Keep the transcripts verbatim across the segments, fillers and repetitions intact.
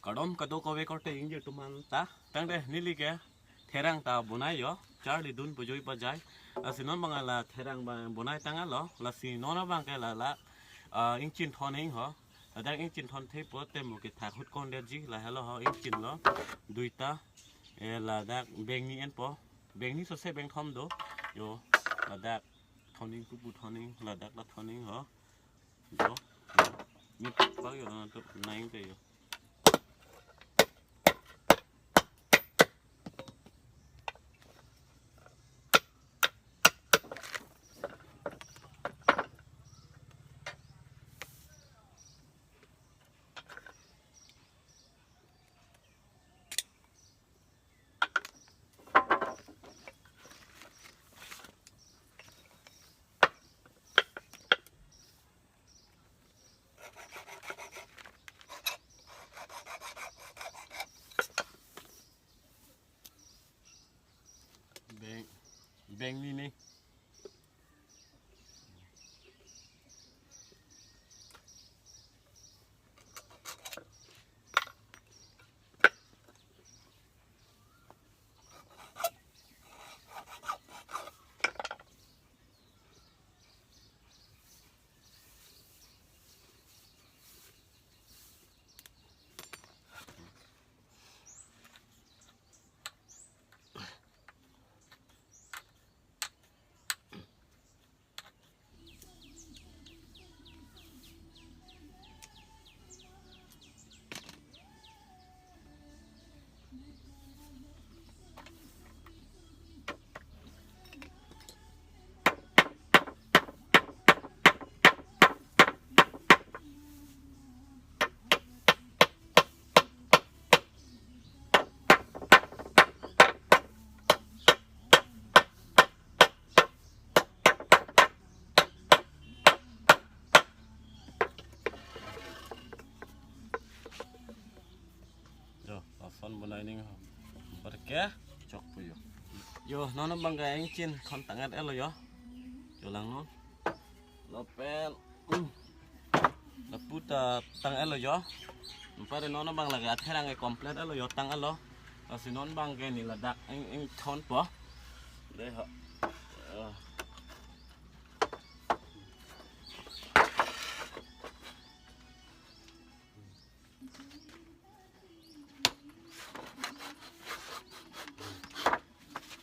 Kardom kadokave korte ingjir atum anta. Tangte neli ke therang ta bonai jo, charlidun pujoi pajai. Lasi non abang la therang abang bonai tanglo. Lasi non abang ke la la, ah, ingchin thon ing ho. Ladak ingchin thon thepo te mo kethak ahut kondetji, lahelo ho ingchin lo. Duita, eh, ladak bengni enpo. Bengni sose bengthom do. Jo, ladak thon ing, pupu thon ing, ladak la thon ing ho. Jo. Mi pak jo, na tu naing te jo. Beng, bengni ni. Jo, lason bonai ning ho. Perke chokpo jo. Jo, non abang ke ingchin thon tang-et-et lo jo. Jo lang non. Lapen, hmm. Lapu ta tang-et lo jo. Anpar non abang lake atherang ke complete lo jo, tang-et lo. Lasi non abang ke neli ladak ing, ingthonpo. Dei ho. Eh.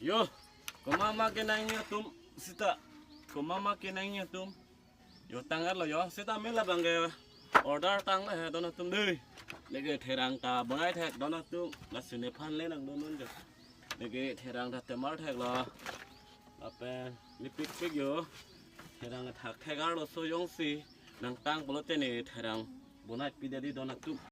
Jo, komat ma kenangji atum seta. Komat ma kenangji atum. Jo, tang-et lo jo, seta me labang ke order tanglo he don atum dei. Lake therang ta bonai thek don atum, lasi nephan le nangdun non jo. Lake therang ta temar theklo. Lapen neli pikpik jo. Therang thak thek arloso jongsi nangtang pulote neli therang bonai pidetji don atum.